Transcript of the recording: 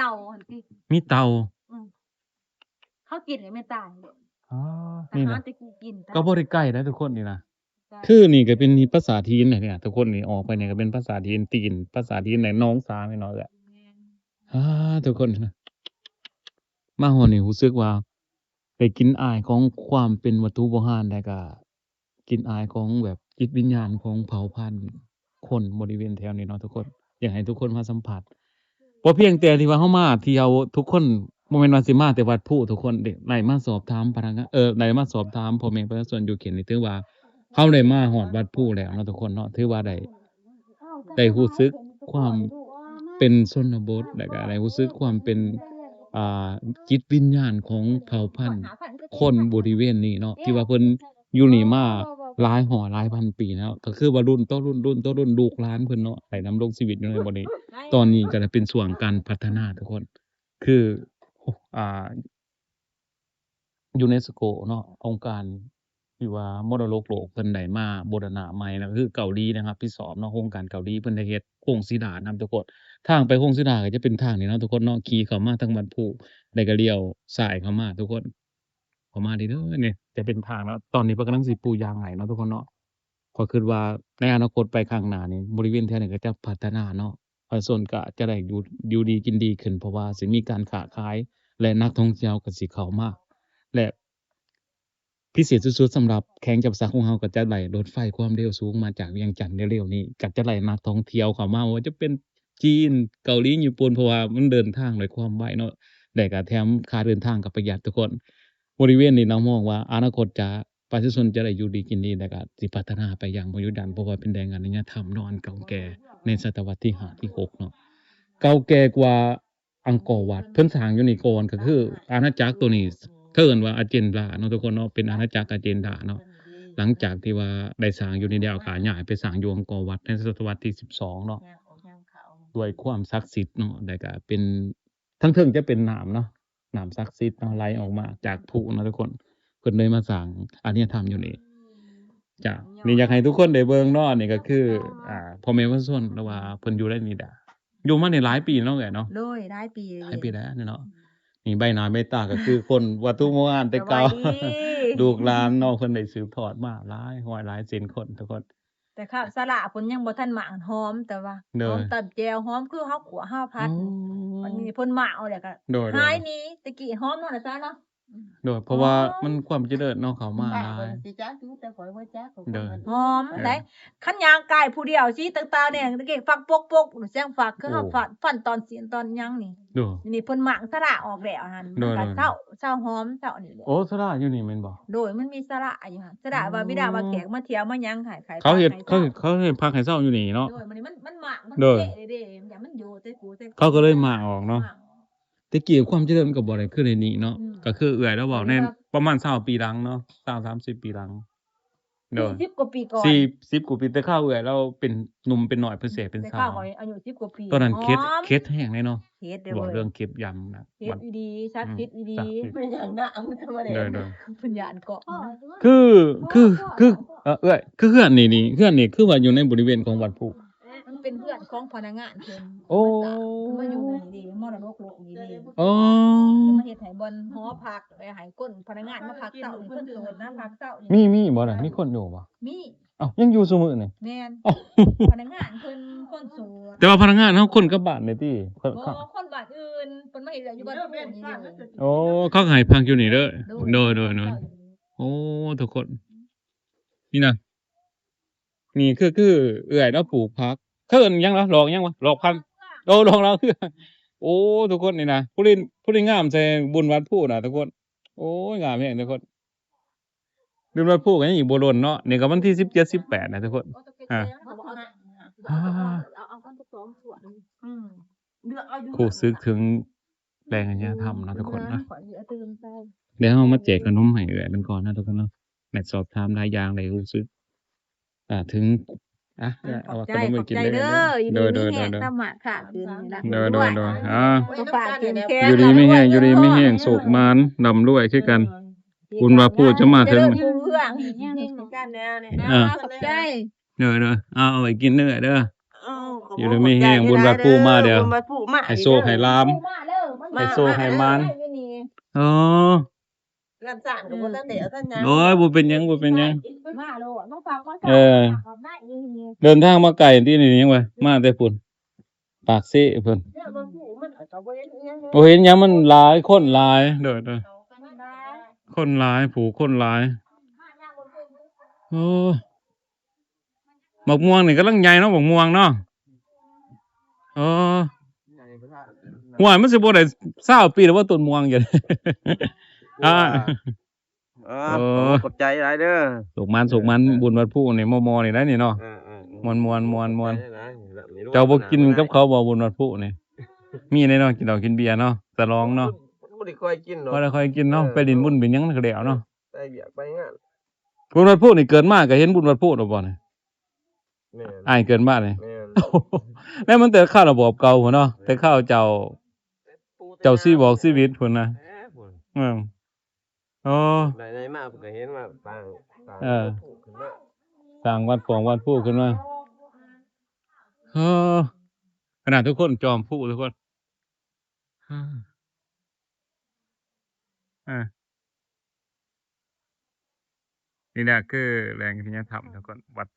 ເຕົາຫັ້ນຕິ ມີເຕົາ ອືມ ເຂົາກິນໃຫ້ແມ່ນຕາຍໂລດ ອໍ ນີ້ນະ ແຕ່ຫາແຕ່ກິນ ກໍບໍ່ໄດ້ໄກນະທຸກຄົນນີ້ນະ ຄືນີ້ກໍເປັນພາສາຈີນນະ ທຸກຄົນນີ້ ອອກໄປນີ້ກໍເປັນພາສາຈີນ ຈີນ ພາສາຈີນໃນໜອງສາແມ່ນເນາະ ແມ່ນ ອາ ທຸກຄົນນະ ມາຮອດນີ້ຮູ້ສຶກວ່າໄດ້ກິ່ນອາຍຂອງຄວາມເປັນວັດຖຸໂບຮານ ແລ້ວກໍກິ່ນອາຍຂອງແບບຈິດວິນຍານຂອງເຜົ່າພັນຄົນບໍລິເວນແຖວນີ້ເນາະທຸກຄົນ ຢາກໃຫ້ທຸກຄົນມາສຳຜັດ ບໍ່ພຽງແຕ່ທີ່ວ່າເຮົາມາທ່ຽວ ທຸກຄົນ ບໍ່ແມ່ນວ່າຊິມາແຕ່ວັດພູ ທຸກຄົນເດ້ ໄດ້ມາສອບຖາມພະນັກງານ ເອີ ໄດ້ມາສອບຖາມພໍ່ແມ່ປະຊາຊົນຢູ່ເຂດນີ້ ຖືວ່າເຮົາໄດ້ມາຮອດວັດພູແລ້ວເນາະທຸກຄົນເນາະ ຖືວ່າໄດ້ ໄດ້ຮູ້ສຶກຄວາມເປັນຊົນນະບົດ ແລ້ວກໍໄດ້ຮູ້ສຶກຄວາມເປັນ ອ່າ ຈິດວິນຍານຂອງເຜົ່າພັນຄົນບໍລິເວນນີ້ເນາະ ທີ່ວ່າເພິ່ນຢູ່ນີ້ມາຫຼາຍຮ້ອຍຫຼາຍພັນປີແລ້ວ ກໍຄືວ່າລຸ້ນຕໍ່ລຸ້ນ ລຸ້ນຕໍ່ລຸ້ນ ລູກຫຼານເພິ່ນເນາະ ໄດ້ດຳລົງຊີວິດຢູ່ໃນບ່ອນນີ້ ຕອນນີ້ກໍໄດ້ເປັນຊ່ວງການພັດທະນາທຸກຄົນ ຄື ອ່າ ຢູເນສໂກເນາະ ອົງການທີ່ວ່າມໍລະດົກໂລກເພິ່ນໄດ້ມາບູລະນະໃໝ່ນະ ກໍຄືເກົາຫຼີນະ ຮັບຜິດຊອບເນາະ ໂຄງການເກົາຫຼີເພິ່ນໄດ້ເຮັດໂຄ້ງສີດານຳທຸກຄົນ ທາງໄປໂຄ້ງສີດາກໍຈະເປັນທາງນີ້ເນາະທຸກຄົນເນາະ ຂີ່ເຂົ້າມາທາງວັດພູ ແລ້ວກໍລ້ຽວຊ້າຍເຂົ້າມາທຸກຄົນ ເຂົ້າມາເດີ ນີ້ຈະເປັນທາງເນາະ ຕອນນີ້ເພິ່ນກຳລັງຊິປູຢາງໃຫ້ເນາະທຸກຄົນເນາະ ຂ້ອຍຄິດວ່າໃນອະນາຄົດໄປຂ້າງໜ້ານີ້ ບໍລິເວນແຖວນີ້ກໍຈະພັດທະນາເນາະ ປະຊາຊົນກໍຈະໄດ້ຢູ່ ຢູ່ດີກິນດີຂຶ້ນ ເພາະວ່າຊິມີການຄ້າຂາຍ ແລະ ນັກທ່ອງທ່ຽວກໍຊິເຂົ້າມາ ແລະ ພິເສດສຸດໆ ສຳລັບແຂວງຈຳປາສັກຂອງເຮົາ ກໍຈະໄດ້ລົດໄຟຄວາມເລັວສູງມາຈາກວຽງຈັນເລັວໆນີ້ ກໍຈະໄດ້ນັກທ່ອງທ່ຽວເຂົ້າມາ ບໍ່ວ່າຈະເປັນຈີນ ເກົາຫຼີ ຍີ່ປຸ່ນ ເພາະວ່າມັນເດີນທາງດ້ວຍຄວາມໄວເນາະ ແລະ ກໍແຖມຄ່າເດີນທາງກໍປະຢັດທຸກຄົນ ບໍລິເວນນີ້ນຳຮອງວ່າອະນາຄົດຈະ ປະຊາຊົນຈະໄດ້ຢູ່ດີກິນດີ ແລ້ວກໍຊິພັດທະນາໄປຢ່າງບໍ່ຢຸດຢັ້ງ ເພາະວ່າເປັນແຫຼ່ງອາລະຍະທຳເນາະ ອັນເກົ່າແກ່ໃນສະຕະວັດທີຫ້າ ທີຫົກເນາະ ເກົ່າແກ່ກວ່າອັງກໍວັດ ເພິ່ນສ້າງຢູ່ນີ້ກ່ອນ ກໍຄືອານາຈັກໂຕນີ້ ເອີ້ນວ່າອາເຈນດາເນາະທຸກຄົນເນາະ ເປັນອານາຈັກອາເຈນດາເນາະ ຫຼັງຈາກທີ່ວ່າໄດ້ສ້າງຢູ່ນີ້ແລ້ວ ກໍຍ້າຍໄປສ້າງຢູ່ອັງກໍວັດໃນສະຕະວັດທີສິບສອງເນາະ ດ້ວຍຄວາມສັກສິດເນາະ ແລ້ວກໍເປັນ ທາງເທິງຈະເປັນນ້ຳເນາະ ນ້ຳສັກສິດເນາະ ໄຫຼອອກມາຈາກພູເນາະທຸກຄົນ ເພິ່ນເລີຍມາສ້າງອາລະຍະທຳຢູ່ນີ້ ຈ້າ ນີ້ຢາກໃຫ້ທຸກຄົນໄດ້ເບິ່ງເນາະ ອັນນີ້ກໍຄື ອ່າ ພໍ່ແມ່ປະຊາຊົນ ຫຼືວ່າເພິ່ນຢູ່ໃນນີ້ແຫຼະ ຢູ່ມານີ້ຫຼາຍປີເນາະເອື້ອຍເນາະ ໂດຍ ຫຼາຍປີ ຫຼາຍປີແລ້ວເນາະ ນີ້ໃບໜ້າໃບຕາກໍຄືຄົນວັດຖຸໂບຮານແຕ່ເກົ່າ ສະບາຍດີ ລູກຫຼານເນາະ ເພິ່ນໄດ້ສືບທອດມາຫຼາຍຮ້ອຍຫຼາຍເຊັ່ນຄົນທຸກຄົນ ແຕ່ຂ້າວສາລະເພິ່ນຍັງບໍ່ທັນໝາກ ຫອມ ແຕ່ວ່າ ໂດຍ ຫອມຕຳແຈ່ວ ຫອມຄືເຮົາຂົ້ວເຮົາຜັດ ອໍ ອັນນີ້ເພິ່ນໝາກເອົາແລ້ວກໍ ໂດຍ ໂດຍ ຫາຍໜີ ແຕ່ກີ້ຫອມເນາະ ອາຈານເນາະ ໂດຍ ເພາະວ່າ ຫອມ ມັນຄວາມຈະເລີນເນາະ ເຂົ້າມາຫຼາຍ ຊິຈັກຢູ່ ແຕ່ຂ້ອຍບໍ່ຈັກ ໂດຍ ຫອມ ເອີ ໄດ໋ ຄັນຍ່າງກາຍຜູ້ດຽວຊິຕ່າງໆແດ່ ຕະກີ້ຟັກປົກໆ ສຽງຟັກ ຄືເຮົາ ໂອ້ ຟັນ ຟັນຕອນຊີ້ນຕອນຫຍັງນີ້ ໂດຍ ນີ້ເພິ່ນໝາກສາລະອອກແລ້ວຫັ້ນ ໂດຍ ມັນກໍ ໂດຍ ເຊົາ ເຊົາຫອມ ເຊົານີ້ແຫຼະ ໂອ້ ສາລະຢູ່ນີ້ແມ່ນບໍ່? ໂດຍ ມັນມີສາລະ ອ່າ ຢູ່ຫັ້ນ ສະດາວ່າ ອືມ ເວລາວ່າແຂກມາທ່ຽວມາຫຍັງ ໃຫ້ ໃຫ້ ເຂົາເຮັດ ເຂົາເຮັດ ເຂົາເຮັດພັກໃຫ້ເຊົາຢູ່ນີ້ເນາະ ໂດຍ ມັນ ມັນ ມັນໝາກ ມັນ ໂດຍ ເລະເດ້ ຢ້ານມັນຢູ່ໃສ່ກູໃສ່ ເຂົາກໍເລີຍໝາກອອກເນາະ ໝາກອອກ ແຕ່ກີ້ຄວາມຈະເລີນມັນກໍບໍ່ໄດ້ຄືດຽວນີ້ເນາະ ອືມ ກໍຄືເອື້ອຍລາວເວົ້າ ແມ່ນວ່າ ໃນປະມານຊາວປີຫຼັງເນາະ ຊາວ ສາມສິບປີຫຼັງ ໂດຍ ສີ່ສິບກວ່າປີກ່ອນ ສີ່ສິບກວ່າປີ ແຕ່ຄາວເອື້ອຍລາວເປັນໜຸ່ມເປັນນ້ອຍ ເພິ່ນເສຍເປັນ ແຕ່ ສາວ ຄາວຂ້ອຍອາຍຸສິບກວ່າປີ ຕອນນັ້ນເຄັດ ຫອມ ເຄັດແຮງເລີຍເນາະ ເຄັດເດ້ເວົ້າເລື່ອງເກັບຢາມນະ ເຄັດອີ່ຫຼີ ສັກສິດອີ່ຫຼີ ສັກສິດ ເປັນຫຍັງນະ ເອົາມາທຳມະແດງ ໂດຍ ໂດຍ ເພິ່ນຢ້ານເກາະ ຄື ຄື ຄື ເອີ ເອື້ອຍ ຄືເຮືອນນີ້ນີ້ ເຮືອນນີ້ຄືວ່າຢູ່ໃນບໍລິເວນຂອງວັດພູ ມັນເປັນເຮືອນຂອງພະນັກງານເພິ່ນ ໂອ້ ເພິ່ນມາຢູ່ນີ້ເດ້ ມໍລະດົກໂລກນີ້ເດ້ ໂອ້ ມາເຮັດໃຫ້ບ່ອນຫໍພັກ ໄວ້ໃຫ້ຄົນພະນັກງານມາພັກເຊົາ ເພິ່ນໂສດນະ ພັກເຊົາ ມີ ມີບໍ່ນະ ມີຄົນຢູ່ບໍ່? ມີ ເອົ້າ ຍັງຢູ່ຊຸມື້ນີ້? ແມ່ນ ເອົ້າ ພະນັກງານເພິ່ນຄົນໂສດ ແຕ່ວ່າພະນັກງານເຮົາຄົນກັບບ້ານເດ້ຕິ? ບໍ່ ຄົນບ້ານອື່ນ ເພິ່ນມາເຮັດວຽກຢູ່ບ້ານນີ້ ໂອ້ ເຂົາກໍໃຫ້ພັກຢູ່ນີ້ເດີ ໂດຍ ໂດຍ ໂດຍ ໂດຍ ໂອ້ ທຸກຄົນ ນີ້ນະ ນີ້ຄື ຄືເອື້ອຍລາວປູກຜັກ ເອີ້ນຫຍັງລະ ດອກຫຍັງວະ ດອກຜັກ ໂອ້ ດອກລາວ ໂອ້ ທຸກຄົນ ນີ້ນະ ຜູ້ຫຼິ້ນ ຜູ້ຫຼິ້ນງາມໃສ່ບຸນວັດພູນະ ທຸກຄົນ ໂອ້ຍ ງາມແຮງ ທຸກຄົນ ບຸນວັດພູກໍຍັງອີກບໍ່ດົນເນາະ ນີ້ກໍວັນທີສິບເຈັດ ສິບແປດນະ ທຸກຄົນ ອ່າ ຮູ້ສຶກເຖິງ ແລງອາຍາທຳເນາະ ທຸກຄົນເນາະ ດຽວເຮົາມາແຈກຂະໜົມໃຫ້ເອື້ອຍເພິ່ນກ່ອນເນາະ ທຸກຄົນເນາະ ແມ່ນສອບຖາມຫຼາຍຢ່າງ ໄດ້ຮູ້ສຶກ ອ່າ ເຖິງ ອ່ະ ເອົາຂະໜົມໄວ້ກິນເດີ ເດີ ເດີ ເດີ ຕຳໝາກຂາຂຶ້ນນີ້ລະ ເດີ ເດີ ເດີ ອ່າ ສຸຂະພາບແຂງ ຢູ່ດີມີແຮງ ຢູ່ດີມີແຮງ ໂຊກໝານ ລ່ຳລວຍຄືກັນ ບຸນວັດພູຈະມາເຖິງ ອ່າ ຂອບໃຈ ເດີ ເດີ ເອົາ ເອົາໄວ້ກິນເດີ ເດີ ເອົາ ຢູ່ດີມີແຮງ ບຸນວັດພູມາເດີ ບຸນວັດພູມາ ໃຫ້ໂຊກໃຫ້ລາບ ໃຫ້ໂຊກໃຫ້ໝານ ເອີ ເຮືອນຊານກໍບໍ່ທັນໄດ້ເອົາທັນຫຍັງ ໂອ້ຍ ບໍ່ເປັນຫຍັງ ບໍ່ເປັນຫຍັງ ມາໂລດ ມາຝາກມາ ເອີ ຝາກມາອີ່ນີ້ ເດີນທາງມາໄກຕິນີ້ ຍັງວ່າມາແຕ່ພຸ້ນ ປາກເຊພຸ້ນ ເຮືອນມັນຜູ້ມັນກໍບໍ່ເຫັນອີ່ຫຍັງ ບໍ່ເຫັນຫຍັງ ມັນຫຼາຍ ຄົນຫຼາຍ ໂດຍໆ ຄົນຫຼາຍ ຜູ້ຄົນຫຼາຍ ໂອ້ ບັກມ່ວງນີ້ກຳລັງໃຫຍ່ເນາະ ບັກມ່ວງເນາະ ເອີ ຫ້ວຍ ມັນຊິບໍ່ໄດ້ຊາວປີແລ້ວບໍ່ ຕົ້ນມ່ວງຢູ່ນີ້ ອ່າ ອ່າ ໂອ້ ຂອບໃຈຫຼາຍເດີ ໂຊກໝານ ໂຊກໝານ ເອີ ບຸນວັດພູນີ້ ມໍ່ໆ ນີ້ໄດ໋ນີ້ເນາະ ເອີໆໆ ມ່ວນໆໆໆ ເຈົ້າບໍ່ກິນກັບເຂົາບໍ່ ບຸນວັດພູນີ້ ມີແນ່ນອນ ກິນເຫຼົ້າກິນເບຍເນາະ ສະຫຼອງເນາະ ບໍ່ໄດ້ຄ່ອຍກິນດອກ ບໍ່ໄດ້ຄ່ອຍກິນເນາະ ເອີ ໄປຫຼິ້ນບຸນໄປຫຍັງກະແລ້ວເນາະ ໄປວຽກໄປງານ ບຸນວັດພູນີ້ເກີດມາກໍເຫັນບຸນວັດພູແລ້ວບໍ່ນີ້ ແມ່ນ ອ້າຍເກີດມານີ້ ແມ່ນ ແລ້ວມັນແຕ່ຄາວລະບອບເກົ່າພຸ້ນເນາະ ແມ່ນ ແຕ່ຄາວເຈົ້າ ເຈົ້າຊີບອກຊີວິດພຸ້ນນະ ເອີ ເອີ ພຸ້ນ ເອີ ໄດ້ ໄດ້ມາເພິ່ນກໍເຫັນວ່າສ້າງ ສ້າງ ເອີ ວັດພູຂຶ້ນມາ ສ້າງວັດຂອງວັດພູຂຶ້ນມາ ເອີ ຂະໜາດທຸກຄົນຈອມພູ ທຸກຄົນ ເອີ ນີ້ແຫຼະຄືແຫຼ່ງວິທະຍາທຳ ທຸກຄົນ ວັດ